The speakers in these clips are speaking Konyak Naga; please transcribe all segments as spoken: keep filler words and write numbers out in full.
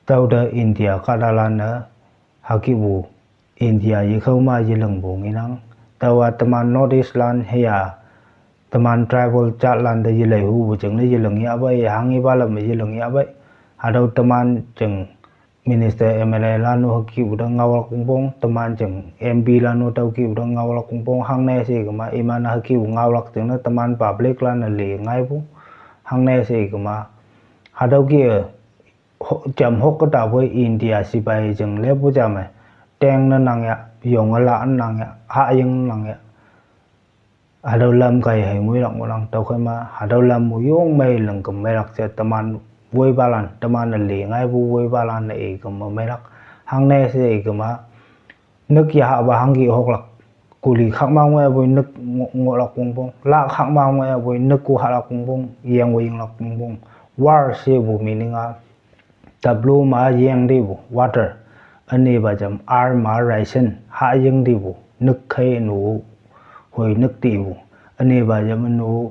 Tüote India kahtalan-e hükihpu India yekhao ma yelingpu ngenang. Tüowa teman North East lan hüya teman tribal jatlan te yeleihupu jingne yeling yahpei, hanghepa lam me yeling yahpei. Hatüo teman jing minister M L A lan-o hükihpu te ngaolak wongpong, teman jing M P lan-o tüo kihpu te ngaolak wongpong, hangne she kema iman hükihpu ngaolak jingne teman public lan-e le ngaipu, hangne she kema hatüo kih-e ho-, jam hok keta poi India sipai jing lepu jam-e, teng ne nang ya, yonge la nang ya, hahying nang ya. Hatüo lam kai hei ngoilak ngohnang, tüokhei ma hatüo lam mu yong mei lingküm meilak she teman woipalan, teman-e le ngaipu woipalan-e i kema meilak. Hangne she i kema nük yahahpa hangki hoklak. Kuli khak ma ngoiyapoi nük ngo-, ngohlak wongpong. La khak ma ngoiyapoi nük ku hahlak wongpong, yeng we yinglak wongpong. War shepu meaning-a W ma yeng tepu, water. Ünepa jam R ma ration, hahying tepu, nük khei nu, hoi nük tepu. Ünepa jam nu,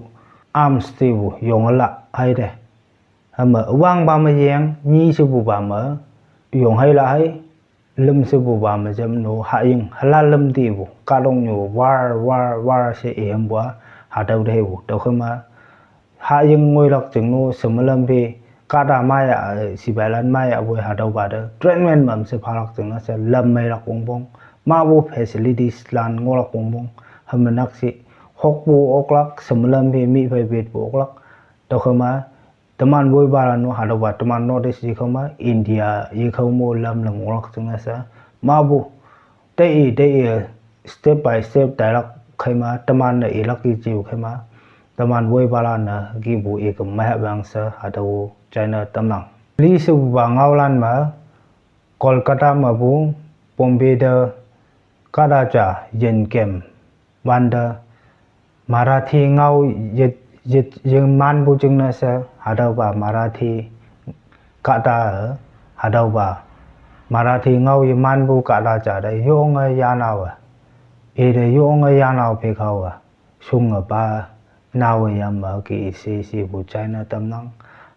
arms tepu, yonge la, haite. Hüme wangpa me yeng, nyi shepupa me, yong hei la hei, lüm shepupa me jam nu, hahying, hüla lüm tepu, kahtoknyu, war, war, war she ihempu-a, hatüo tepu, tüokhei ma, hahying ngoilak jing nu, shemelam phe, kahta maya, eh, sipailan maya poi hatüopa te, treatment mamshe phalak jingne she lam meilak wongpong, mapu facilities lan ngohlak wongpong, hüme nak shi, hokpu oklak, shemelam phe, mi phei petpu oklak, tüokhei ma, teman woipalan-o hatüopa, teman North East yekhao ma, India yekhao mo lam lam ngohlak jingne she, mapu, tei-i, tei-i, step by step tailak khei ma, teman-e ilak yeje khei ma, teman woipalan-e kihpu i kema hapang she, hatüo china tamnang. Li shepupa ngaolan me, Kolkata mepu, Bombay te, kahta ja, yin kem, wante, Marathi ngao ye, ye, yemanpu jingne she, hatüopa Marathi kahta-e, hatüopa Marathi ngao yemanpu kahta ja te, yonge yanaowe. Ite yonge yanao phei khaowe. Shunge pa, naowe yam me ke i she shepu china tamnang.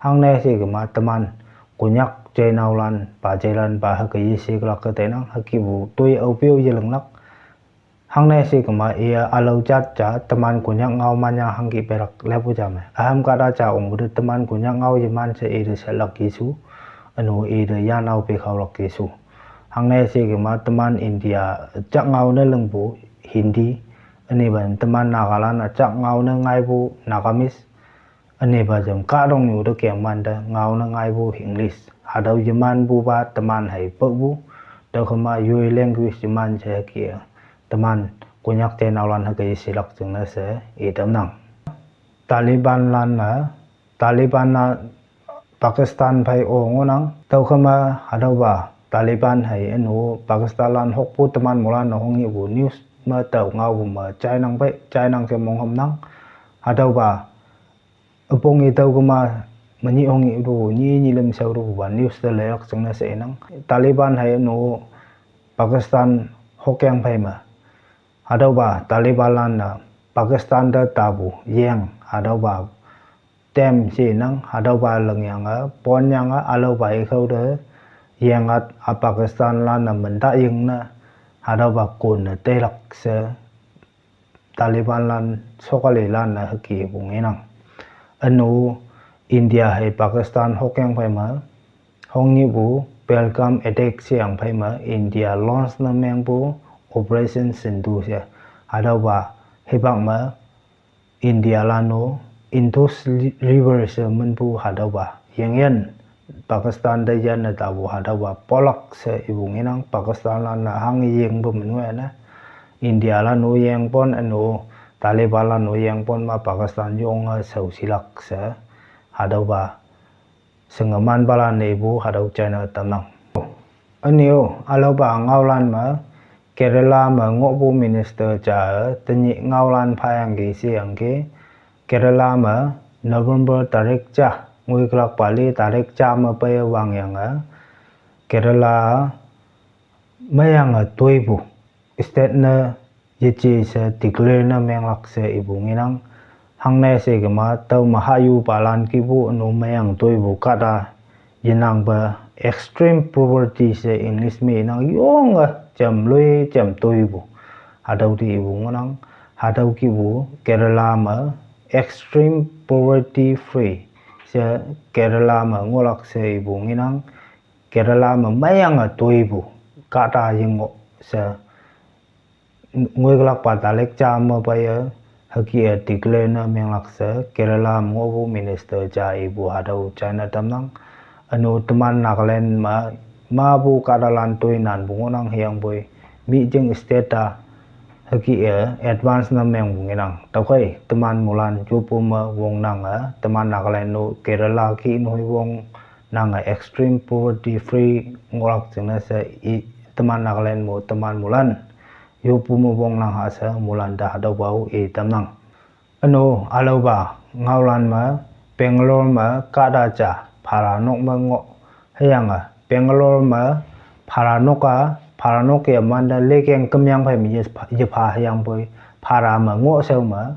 Hangne she kema teman, Konyak jeinaolan, pa jeilan pa hüke yeshelak ke teinang, hükihpu toi aopeo yelinglak. Hangne she kema iya ülao jat ja, teman Konyak ngao manyang hangki peilak lepu jam-e. Üham kahta ja ongpu te teman Konyak ngao yeman she ite shelak yeshu, ünu ite yanao pekhaolak yeshu. Hangne she kema teman India jak ngao ne lingpu Hindi, ünepa teman Nagalan-a jak ngao ne ngaipu Nagamese, ünepa jam kahtoknyu te kemwante ngao ne ngaipu English. Hatüo yemanpupa teman hei pokpu, tüokhei ma yoi language yeman she ke, teman Konyak jeinaolan hüke yeshelak jingne she i tamnang. Talibanlan-e, Taliban-a Pakistan phei-o ngohnang, tüokhei ma hatüopa Taliban hei ünu Pakistanlan hokpu teman moilan-e hongnyihpu news me tao ngaopu me jainang pei, jainang she monghümnang, hatüopa üpong i tüo kema, menyih hongnyih tu, nyi nyi lüm shao tupupa news te leilak jingne she inang. Taliban hei ünu Pakistan hokyang phei me, hatüopa Talibanlan-e Pakistan te tapu yeng, hatüopa tem she nang, hatüopa lingyange, ponyange, ülaopa ikhao te, yeng-a, a Pakistanlan-e menta yingne, hatüopa konne teilak she, Talibanlan, sokalilan-e hükepu ngenang. Ünu, India hei Pakistan hokyang phei me, hongnyihpu Pahalgam attack sheyang phei me, India launch ne mengpu Operation Sindoor she, hatüopa, hipak me, Indialan-o, Indus River she minpu hatüopa, yengyin, Pakistan te yanne tapu hatüopa, polak she ipu ngenang Pakistanlan-e hang yengpu min ngohyane, Indialan-o yengpon ünu, Talibanlan-o yengpon ma Pakistan yonge shaoshilak she, hatüopa, shingemanpalan-e ipu hatüo china tamnang. Üne-o, ülaopa ngaolan me, Kerala me ngohpu minister ja-e, tenyih ngaolan phayangki sheyangki, Kerala me, November tarik ja, ngoikülak pali tarik ja me pei wangyange, Kerala, meyange toipu, state ne yeje she declare ne menglak she ipu ngenang, hangne she kema tüo me hayupalan kihpu ünu meyang toipu kahta yenangpe Extreme poverty she English me inang yonge jam lui jam toipu. Hatüo te ipu ngohnang, hatüo kihpu Kerala me extreme poverty free she Kerala me ngohlak she ipu ngenang. Kerala me meiyange toipu kahta yengoh she ngoiklak pa talek ja me peiye, hüke-e declare ne menglak she Kerala me ngohpu minister ja ipu hatüo china tamnang. Üno teman Nagaland me, mapu kahtalan toinanpu ngohnang hüyangpoi, mi jing state a, hüke-e advance ne mengpu ngenang. Tüokhei teman mulan yoppu me wongnange, teman Nagaland no Kerala kih noi wongnange extreme poverty free ngohlak jingne she i, teman Nagaland mo teman mulan yoppu me wongnang ha she mulan te hatüopa-o i tamnang. Üno ülaopa ngaolan me, Bangalore me kahta ja, bhara nok me ngoh, hüyange Bangalore me bhara nok a, bhara nok yemante lekeng kemyang phei me yepha, yepha hüyangpoi, bhara me ngoh shao me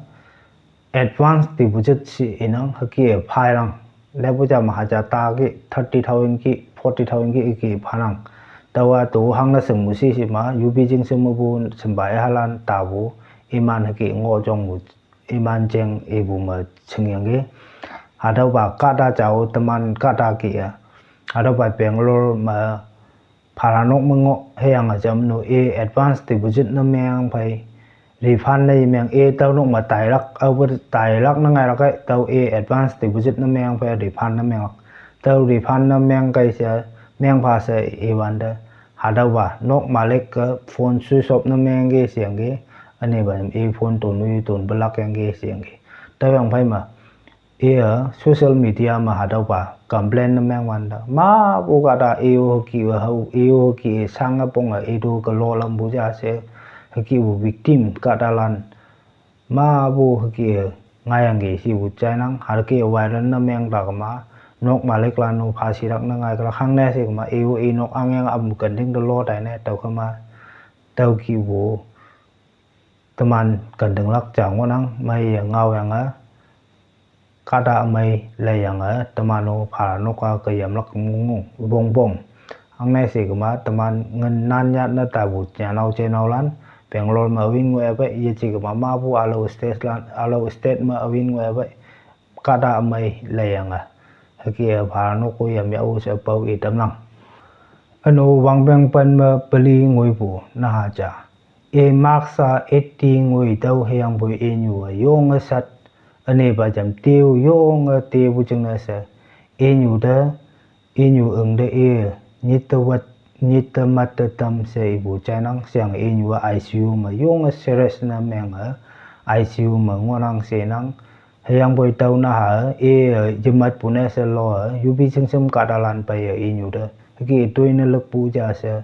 advance deposit she inang hüke-e phanang. Lepu ja me haja ta kih, thirty thousand kih, forty thousand kih, kih phanang. Taowa to hangne shingpu she she ma, yupi jing she mepu shempa-e halan tapu, iman hüke ngoh jongpu, iman jeng ipu me chingyangki. Hatüopa kahta jao teman kahta kih-e, hatüopa Bangalore me bhara nok me ngoh hüyange jam no i advance deposit ne meng phei, refund ne meng i tüo nok me tailak, aope tailak ne ngailak ei, tüo i advance deposit ne meng phei refund ne menglak. Tüo refund ne meng kei she, meng pha she iwante, hatüopa nok malik-e phone switch off ne mengki sheyangki, ünepa i phone tonoi tonpelak yangki sheyangki. Tüoyang phei me iye social media me hatüopa complain ne mengwante, mapu kahta i-o hüke-e hao, i-o hüke-e shange ponge ito kelo lampu ja she, hükepu victim kahtalan, mapu hüke-e ngaiyangki shepu jainang, hatüoke viral ne meng ta kema, nok maliklan-o phasilak ne ngailak hangne she kema, i-o i nok angyang am kenting te lo taine tüo kema, tüo kihpu teman kentinglak ja ngohnang, meiye ngaoyange, kahta ümei leiyange, teman-o bhara nok a keyamlak ngungngung wongpong. Hangne she kema teman ngin nan yat ne taipu nyanao jenaolan, Bangalore me üwin ngoh-e pei, yeje kema mapu ülao statelan, ülao state me üwin ngoh-e pei, kahta ümei leiyange, hüke-e bhara nok-o yam yah-o she pao i tamnang. Üno wangpeng pen me peli ngoipu naha ja, i mask a eighty ngoi tüo hüyangpoi inyu-e yonge shat, ünepa jam te-o yonge tepu jingne she, inyu te, inyu üng te i, nyit te wat, nyit te mat te tam she ipu jainang sheyange inyu-a I C U me yonge serious ne menge, I C U me ngohnang shenang, hüyangpoi tüo naha-e, i, yematpu ne she lo-e, yupi shingshem kahtalan peiye inyu te, hüke toine lükpu ja she,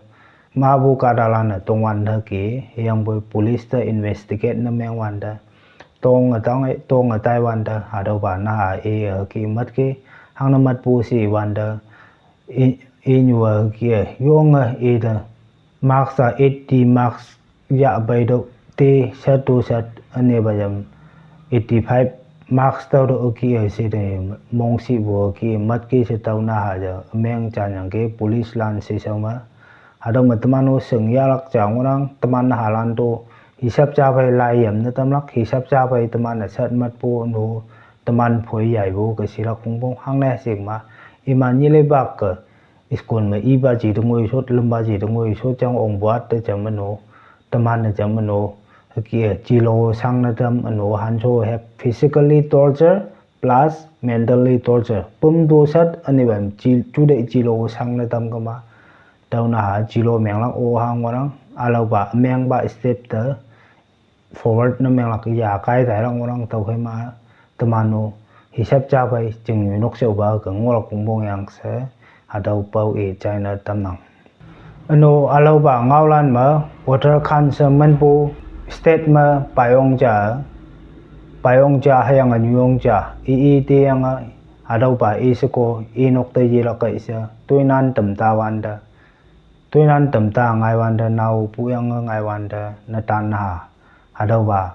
mapu kahtalan-e tongwante ke, hüyangpoi police te investigate ne mengwante, tonge tange, tonge taiwante, hatüopa naha-e, hüke matke, hangne matpu she wante, i, inyu-a hüke-e yonge ite, mask a eighty mask yah peitüoh te shat to shat ünepa jam eighty-five mask tüo te hüke-e she te mongshipu hüke matke she tüo naha ja ümeng janyangki policelan sheshao me. Hatüo me teman-o shingyahlak ja ngohnang, teman nahalan to hisap ja phei lai yam ne tamlak, hisap ja phei teman-e shat matpu no, teman phoi yaipu ke shilak pongpong hangne she kema, iman nyih leipak-e school me ipa ji te ngoi shot, lümpa ji te ngoi shot jang ongpu at te jam üno, teman-e jam üno, hüke-e jilo shangne tam üno, hansho hep physically torture plus mentally torture püm to shat ünepa ji, juteih jilo shangne tam kema, tüo naha jilo menglak-o ha ngohnang, ülaopa mengpa step te forward ne menglak ya kai tailak ngohnang tüokhei ma, teman-o hisap ja phei chingnyu nokshaopa ke ngohlak pongpong yang she, hatüo pao i china tamnang. Üno ülaopa ngaolan me, Uttarakhand she minpu state me payong ja, payong ja hüyange nyuyong ja, i i teyange, hatüopa i sheko, i nok te yelak kei she, toinan tamta wante, toinan tamta ngaiwante, naopu yange ngaiwante, netan naha, hatüopa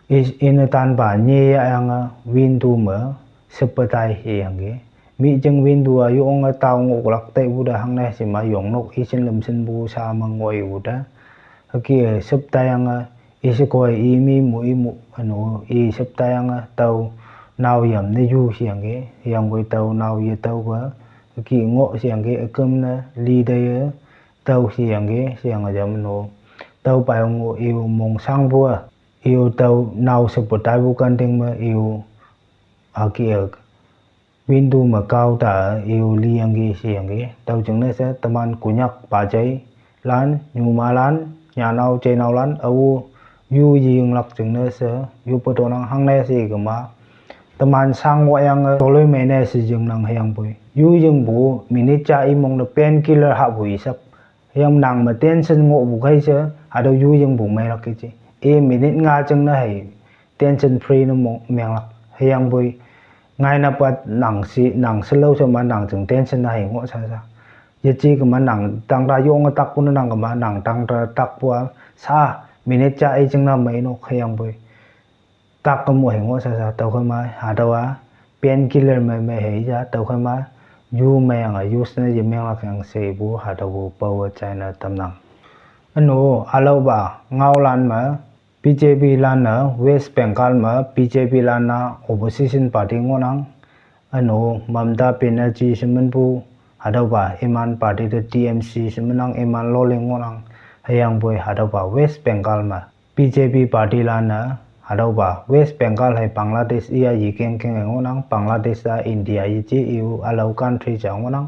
i, i netanpa nyi yahyange window me shepe tai hüyangki, Mih jing window a yonge tao ngoh kulak taipu te hangne shima yongnok ishin lamshinpu sha me ngoh ipu te. Hüke e shüp taiyange, ishekoi imi mu imu üno i shüp taiyange tao nao yam ne yu sheyangki, hüyangpoi tao nao ye tüopa. Hüke ngoh sheyangki üküm ne li teiye tüo sheyangki sheyange jam no. Tüopa-o ngoh i-o mongshangpu a, i-o tüo nao shepu taipu kanting me i-o hüke e window me kao ta i-o liyangki sheyangki. Tüo jingne she teman Konyak pajeilan, nyumalan, nyanao jeinaolan ao yu yinglak jingne she yoppe tonang hangne she kema. Teman shang ngohyange toloimei ne she jingnang hüyangpoi yu yingpu minute ja imong te painkiller hahpu isap. Hüyange nang me tension ngohpu khei she hatüo yu yingpu meilak yeji. I minute nga jingne hei tension free ne mo menglak. Hüyangpoi ngainapa nang shi nang shelao she ma nang jing tension ne hei ngoh sha sha. Yeje kema nang tangta yonge takpu ne nang kema nang tangta takpu a sha minute ja i jingne meinok hüyangpoi tak kemo hei ngoh sha sha tüokhei ma hatüowa painkiller me me hei ja tüokhei ma yu meiyange use ne yemenglak yang shepu hatüopu paowe jaine tamnang. Üno ülaopa ngaolan me B J P lan-e West Bengal me B J P lan-a opposition party ngohnang. Üno Mamata Banerjee she minpu hatüopa iman party te T M C she minnang iman loling ngohnang. Hüyangpoi hatüopa West Bengal me B J P party lan-e hatüopa West Bengal hei Bangladesh iya yekeng keng e ngohnang, Bangladesh a India yeje i-o ülao country ja ngohnang.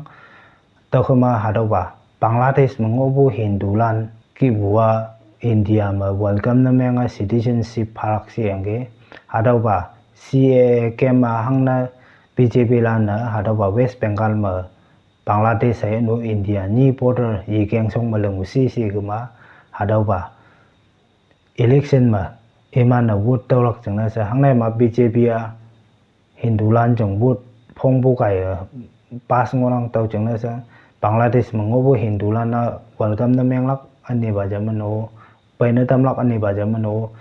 Tüokhei ma hatüopa Bangladesh me ngohpu Hindulan kihpu a India me welcome ne menge citizenship phalak sheyangki. Hatüopa C A A camp a hangne B J P lan-e hatüopa West Bengal me Bangladesh hei üno India nyi border yekeng shong me lingu shi she kema hatüopa election me iman-e vote tüolak jingne she hangne ma B J P a Hindulan jing vote phongpu kaiye pass ngohnang tüo jingne she Bangladesh me ngohpu Hindulan-a welcome ne menglak ünipa jam no, peine tamlak ünipa jam no,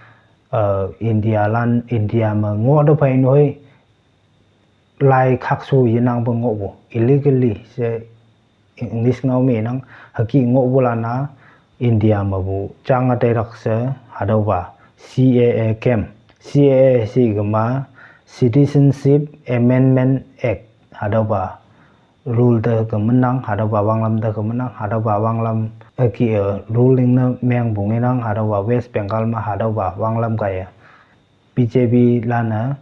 eh, Indialan India me ngoh te phei noi lai khakshu yenangpe ngohpu illegally she English ngao me nang hüke ngohpulan-a India mepu jange teilak she hatüopa C A A camp, C A A she kema Citizenship Amendment Act hatüopa rule te ke minnang hatüopa wanglam te ke minnang hatüopa wanglam hüke e ruling ne mengpu ngenang hatüopa West Bengal me hatüopa wanglam kaiye B J P lan-e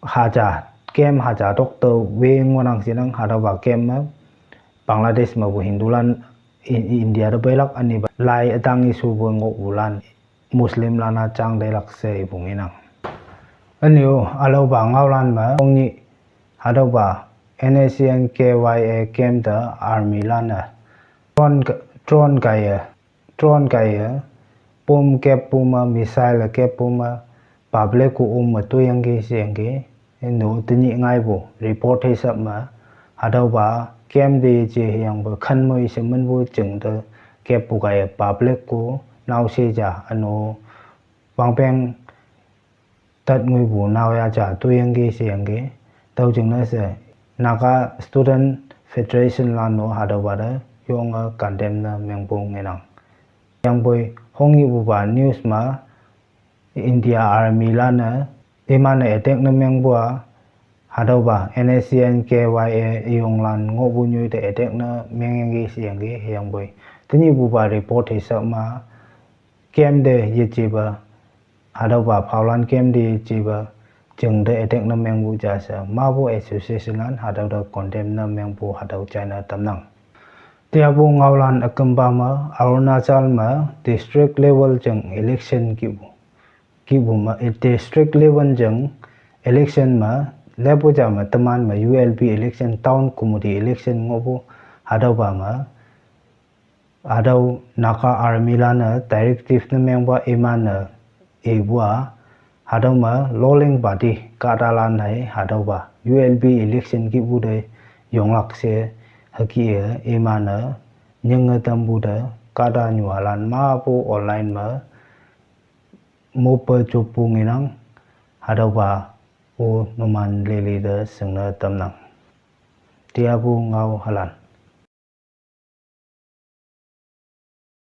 haja camp haja tok te we ngohnang shinang hatüopa camp me Bangladesh mepu Hindulan India te peilak ünipa lai ütang ishupu ngohpulan Muslimlan-a jang teilak she ipu ngenang. Ünyo ülaopa ngaolan me ongnyih hatüopa N S C N K Y A camp te armylan-e drone drone kaiye drone kaiye bomb keppu me missile keppu me public ku om me toiyangki sheyangki. Üno tenyih ngaipu report hisap me hatüopa camp te yeje hüyangpe khanmoi she minpu jing te keppu kaiye public ku naoshe ja üno wangpeng tat ngoipu naoya ja toiyangki sheyangki. Tüo jingne she Naga Student Federation lan-o hatüopa te yonge condemn ne mengpu ngenang. Hüyangpoi hongnyihpupa news me India armylan-e iman-e attack ne mengpu a hatüopa N S C N K Y A üyonglan ngohpu nyoi te attack ne mengyangki sheyangki hüyangpoi tenyihpupa report hisap me camp te yejepa hatüopa phaolan camp te yejepa jing te attack ne mengpu ja she mapu associationlan hatüo te condemn ne mengpu hatüo jaine tamnang. Teapu ngaolan ükümpa me Arunachal me district level jing election kihpu kihpu me district level jing election me leppu ja me teman me U L B election, town committee election ngohpu hatüopa me hatüo Naga armylan-e directive ne mengpa iman-e ipu a hatüo me loling party kahtalan hei hatüopa U L B election kihpu te yonglak she hüke e iman-e nyinge tampu te kahtanyuhalan mapu online me moppe joppu ngenang. Hatüopa-o numan lili te shingne tamnang. Tiabu Ngau Halan.